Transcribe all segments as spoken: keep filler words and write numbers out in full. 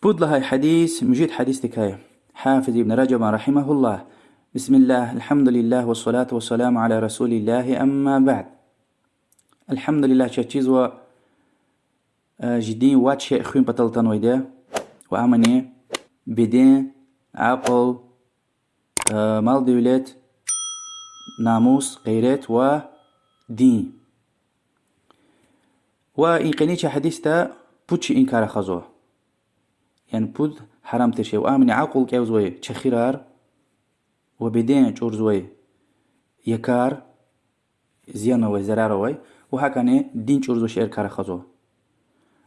Пуд лагьай гьадис муьжуьд гьадисдикай. Гьафиз ибн Ражаба рагьимагьуллагь: بسم الله، الحمد لله، والصلاة والسلام على رسول الله، أما بعد. Альгьамдулиллагь, чаз чизва, э, жидин вад шей хуьн патал атанвайди я, ва амни беден, акьул, э, мал-девлет, намус, гъейрат ва дин. Ва и къенин чи гьадисда пуд шейин кар ахъайзава. Яни пуд гьарам тир шей. Ва амни акьул кӀевзавай чехирар ва беден чӀурзавай якар, зиян авай, зарар авай, ва гьакӀни дин чӀурзавай шейэр кар ахъайзава.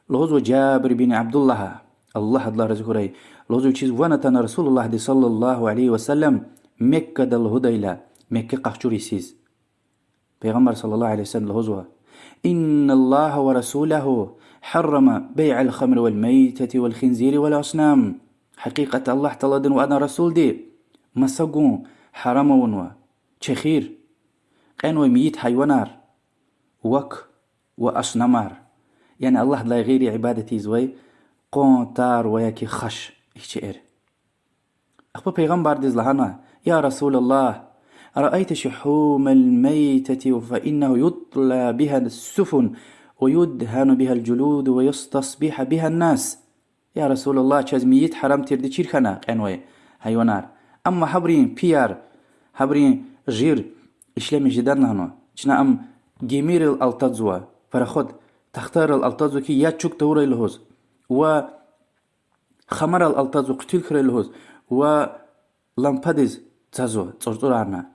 Лугьузва Жабир бин Абдуллагьа, Аллагь адалай рази хьурай, лугьузва, вичиз ван атана Расулуллагьди صلى الله عليه وسلم Меккада лугьудайла, Мекка къахчур йисуз. Пайгъамбар صلى الله عليه وسلم лугьузва: إن الله ورسوله حرم بيع الخمر والميتة والخنزير والأصنام. Гьакъикъатда Аллагь Тааладини ва адан Расулди маса гун гьарам авунва чехир, кьенвай мейит гьайванар, вак ва аснамар, яни Аллагьдилай гъейри ибадат ийизвай къван, тар ва яки хаш, ихьтин шейэр. Ахпа Пайгъамбардиз лагьана: يا رسول الله، أرأيت شحوم الميتة فإنه يطلى بها السفن ويدهن بها الجلود ويستصبح بها الناس. Я Расулаллагь, чаз мейит гьарам тирди чир хьана, кьенвай гьайванар. Амма гьабурун пияр, гьабурун жир ишлемиш жедан лагьана. Чна ам гемирал алтадзава, пароход, тахтайрал алтадзава хьи, яд чуьк тавурай лугьуз. Ва хамарал алтадзава, хъуьтуьл хьурай лугьуз, ва лампадиз цазва, цӀурцӀурарна,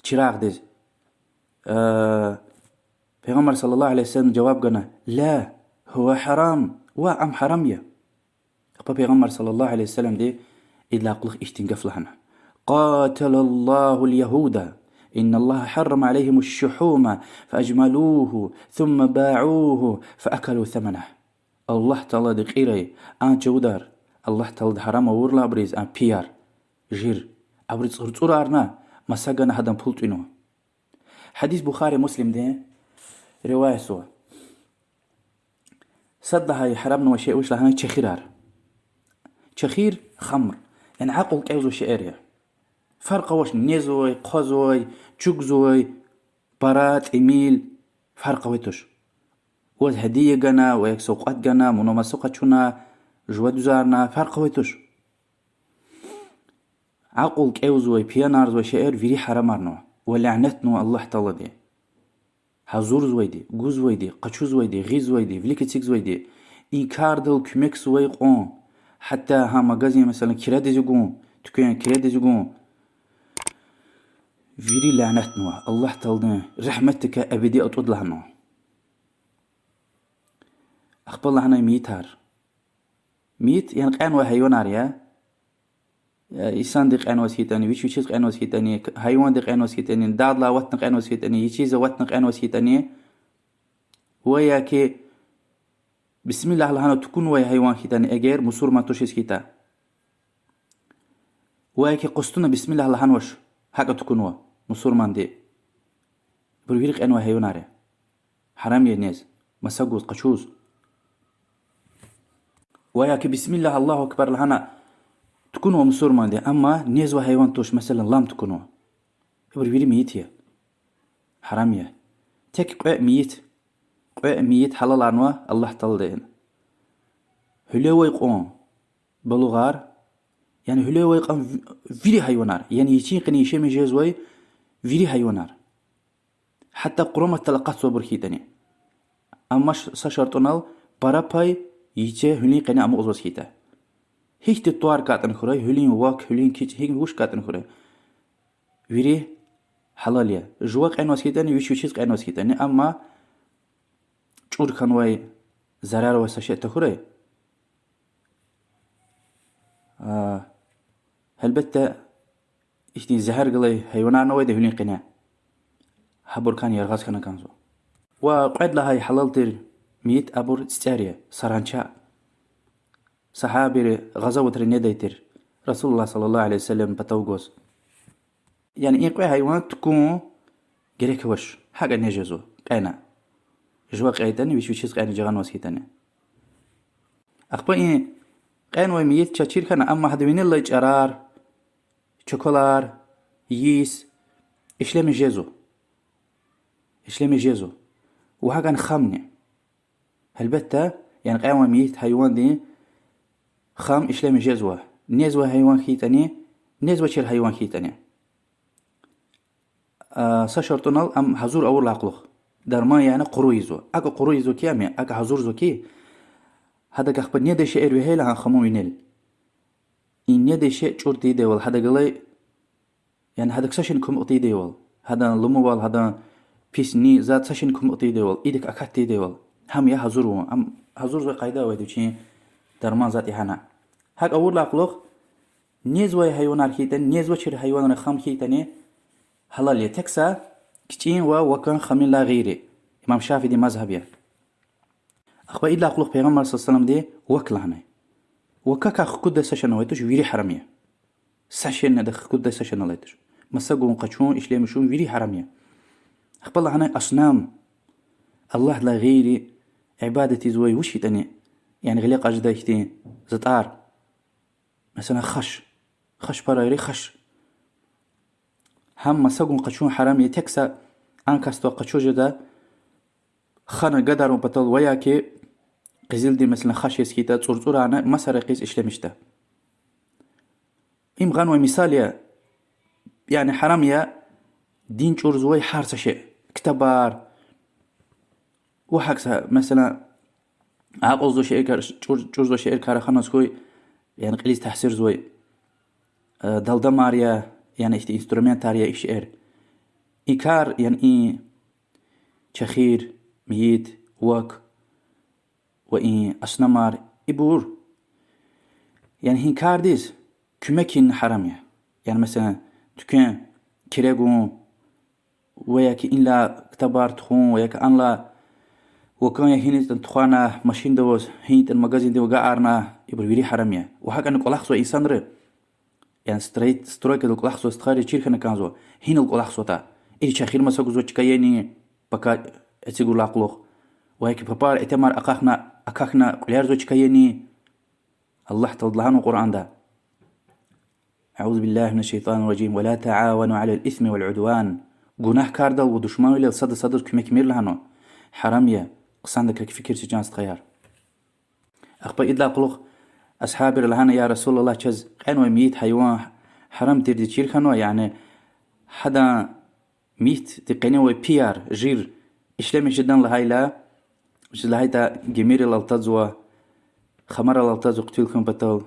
чирагъдиз. Э, Пайгъамбар صلى الله عليه وسلم жаваб гана: لا، هو حرام, ваъ, ам гьарам я. Ахпа Пайгъамбар صلى الله عليه وسلمди идалай кьулухъ ихьтин гаф лагьана: قاتل الله اليهود، إن الله حرم عليهم الشحوم فأجملوه ثم باعوه فأكلوا ثمنه. Аллагь Таалади кьирай а чувудар, Аллагь Таалади гьарам авурла абуруз а пияр, жир, абуру цӀурцӀурарна, маса гана гьадан пул тӀуьнва. Гьадис Бухари, Муслимди риваятзава. Сад лагьай гьарамнавай шей вуч лагьана чехирар. Чехир, хамр, яни акьул кӀевзавай шейэр я. Фаркь авач незвай, хъвазвай, чугвазвай, пара, тӀимил, фаркь авай туш. Ваз гьадия гана ва я савкьват гана, мун маса къачуна, жува дуьзарна, фаркь авай туш. Акьул кӀевзавай, пиянарзавай шейэр вири гьарамарнава ва лянетнава Аллагь Таалади. Гьазурзавайди, гузвайди, къачузвайди, гъизвайди, вилик эцигзавайди, и кардал куьмекзавай кьван, гьатта гьа магазин, месела, кирадиз гун, туьквен кирадиз гун, вири лянетнава, Аллагь Тааладин рагьметдикай эбеди атӀуд лагьанва. Ахпа лагьанай мейитар. Мейит, яни кьенвай гьайванар я. Э, инсанди кьенваз хьайитӀани, вич вичиз кьенваз хьайитӀани, к-, гьайванди кьенваз хьайитӀани, дагъдилай аватна кьенваз хьайитӀани, ичиз аватна кьенваз хьайитӀани, ва яки бисмиллагь лагьана тукӀунвай гьайван хьайитӀани, эгер мусурман тушиз хьайитӀа. Ва яки къуз туна бисмиллагь лагьанвач, гьакӀа тукӀунва мусурманди. Ибур вири кьенвай гьайванар я. Гьарам я нез, маса гуз, къачуз. Ва яки бисмиллагь, Аллагьу акбар лагьана тукӀунва мусурманди, амма незвай гьайван туш, месела, лам тукӀунва. Ибур вири мейит я. Гьарам я. Тек кьве мейит, кьве мейит гьалаларнава Аллагь Таалади. Гьуьлевай кьван балугъар, яни гьуьлевай кьван ви-, вири гьайванар, яни ечин къене яшамиш жезвай вири гьайванар. Гьатта къураматдал акъатзавайбур хьайитӀани. Амма ш-, са шартӀунал пара пай еце гьуьлуьн къене амукьзаваз хьайитӀа. Гьихьтин тӀвар кӀантӀани хьурай, гьуьлуьн вак, гьуьлуьн кичӀ, гьи-, вуч кӀантӀани хьурай. Вири гьалал я. Жува кьенваз хьайитӀани, вич вичиз кьенваз хьайитӀани, амма чӀур хьанвай, зарар авай са шей тахьурай. А, гьелбетда, ихьтин зегьер галай гьайванарни авайди гьуьлуьн къене. Гьабурукай яргъаз хьана кӀанзава. Ва кьвед лагьай гьалал тир мейит абур цицӀер я, саранча. Сагьабийри гъазаватра недай тир, رسول الله صلى الله عليه وسلم патав гваз. Яни и кьве гьайван тукӀун герек авач, гьакӀа нез жезва, кьена. Жува кьейтӀани, вич вичиз кьена жагъанваз хьайитӀани. Ахпа и Кьенвай мейит чаз чир хьана, амма гьадан винел алай чӀарар, чукалар, йис ишлемиш жезва. Ишлемиш жезва. Ва гьакӀни хамни. Гьелбетда, яни кьенвай мейит гьайвандин хам ишлемиш жезва. Незвай гьайван хьайитӀани, незвачир гьайван хьайитӀани. А, са шартӀунал ам гьазур авурдалай кьулухъ. Дарман яна къуру ийизва. АкӀ къуру ийизва хьи, ам я, акӀ гьазурзава хьи, гьадак ахпа недай шейэр вегьейла гьа хамун винел. И недай шей чӀур тийидайвал, гьадахъ галай, яни гьадак са шейни кумукь тийидайвал, гьадан лумувал, гьадан пис ни затӀ, са шейни кумукь тийидайвал, идак акат тийидайвал, гьам я гьазурун. Ам гьазурзавай къайда авайди вичин, дарман затӀ я гьана. ГьакӀ авурдалай кьулухъ, незвай гьайванар хьайитӀани, незвачир гьайванрин хам хьайитӀани, гьалал я. Тек са кичӀин ва вакӀан хамунилай гъейри. Имам ШафиӀидин мазгьаб я. Ахпа идалай кьулухъ Пайгъамбар صلى الله عليه وسلمди вак лагьанай. Вакакай хкуддай са шейни авай туш, вири гьарам я. Са шейни адахъ хкуддай са шейни алай туш. Маса гун, къачун, ишлемишун вири гьарам я. Ахпа лагьанай аснам, Аллагьдилай гъейри ибадат ийизвай вуч хьайитӀани, яни гъиле кьаз жедай ихьтин затӀар. Месела, хаш. Хаш, парайри хаш. Гьам маса гун, къачун гьарам я, тек са а касдивай къачуз жеда, хана гадарун патал ва яки къизилдин, месела, хаш яз хьайитӀа, цӀурцӀурарна маса рекьиз ишлемишда. Им гъанвай мисал я, яни гьарам я дин чӀурзавай гьар са шей, ктабар, ва гьакӀ са, месела, акьулзавай шейэр кар-, чӀур-, чӀурзавай шейэр караханаз хьуй, яни кьилиз таъсирзавай, э, далдамар я, яни ихьтин инструментар я, и шейэр. И кар, яни и чехир, мейит, вак ва и аснамар, ибур, яни гьи кардиз куьмек ийин гьарам я. Яни, месела, туьквен кире гун, ва яки инлай ктабар тухун, ва яки анлай вакӀан я гьиниз ятӀани тухвана, машинда аваз гьинитӀани магазинда агакьарна, ибур вири гьарам я. Ва гьакӀни кӀвалахзавай инсанри, яни строит-, стройкадал кӀвалахзавай стхайри чир хьана кӀанзава, гьинал кӀвалахзаватӀа. Ири чехир маса гузвай чка яни, пака эцигурдалай кьулухъ. Ва яки папар, этемар акъахна, акахьна кьуьлерзавай чка яни. Аллагь Таалади лагьанва Къуръанда: أعوذ بالله من الشيطان الرجيم، ولا تعاونوا على الإثم والعدوان. Гунагь кардал ва душманвилел сада садаз куьмекмир лагьанва. Гьарам я, хъсандаказ фикир це, чан стхаяр. Ахпа идалай кьулухъ асгьабри лагьана: يا رسول الله, чаз кьенвай мейит гьайван гьарам тирди чир хьанва, яни гьадан мейитдин къеневай пияр, жир ишлемиш жедан лагьайла, вучиз лагьайтӀа гимирал алтадзава, хамарал алтадзава хъуьтуьл хьун патал,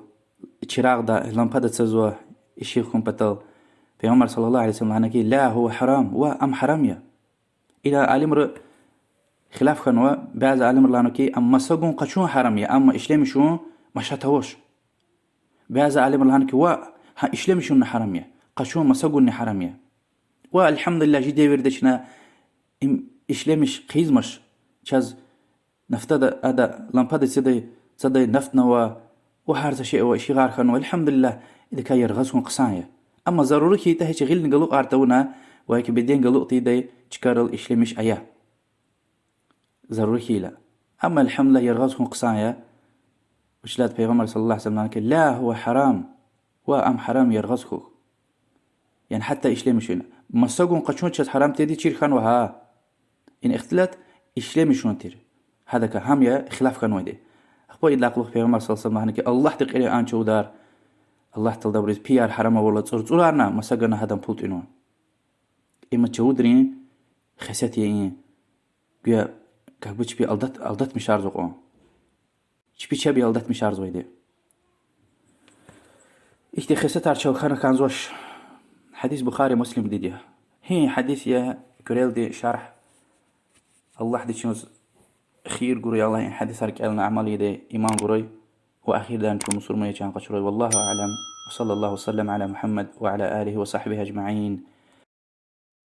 чирагъда, лампада цазва ишигъ хьун патал. Пайгъамбар صلى الله عليه وسلم лагьана хьи: لا، هو حرام, ва ам гьарам я. Ина алимри хилаф хьанва, бязи алимри лагьанва хьи, ам маса гун, къачун гьарам я, амма ишлемишун машат авач. Бязи алимри лагьана хьи, ва, гьа ишлемишунни гьарам я, къачун, маса гунни гьарам я. Ва, الحمد لله, чи девирда чна им ишлемиш хъийизмач, чаз нафтада, ада, лампада цадай, цадай нафтни ава, ва гьар са шей ава, ишигъар хьанва, الحمد لله, идакай яргъаз хьун хъсан я. Амма зарури хьайитӀа, гьич гъилни галукьар тавуна, ва яки беден галукь тийидай чкайрал ишлемиш ая. Зарури хьайила. Амма, الحمد لله, яргъаз хьун хъсан я. Вучиз лагьайтӀа Пайгъамбар صلى الله عليه وسلم лагьана хьи: لا، هو حرام, ва ам гьарам, яргъаз хьухь. Яни гьатта ишлемишун. Маса гун, къачун чаз гьарам тирди чир хьанва гьа. Ина ихтилат ишлемишун тир. Гьадакай гьам я хилаф хьанвайди. Ахпа идалай кьулухъ Пайгъамбар صلى الله عليه وسلم лагьана хьи: Аллагьди кьиле ан чувудар, Аллагь Таалади абуриз пияр гьарам авурла, цӀурцӀурарна, маса гана, гьадан пул тӀуьнва. Има чувудрин хесет я и. Гуя как бы чпи алдат-, алдатмишарзава кьван. Чпи чеб алдатмишарзавайди. Ихьтин хесетар чав хьана кӀанзавач. Гьадис Бухари, Муслимдиди я. Гьи гьадис я, куьрелди шаргь. Аллагьди чаз хийир гурай, Аллагь, и гьадисар кӀелна амал ийидай иман гурай. Ва эхирдани чун мусурман я чан къачурай. والله أعلم، وصلى الله وسلم على محمد وعلى آله وصحبه أجمعين.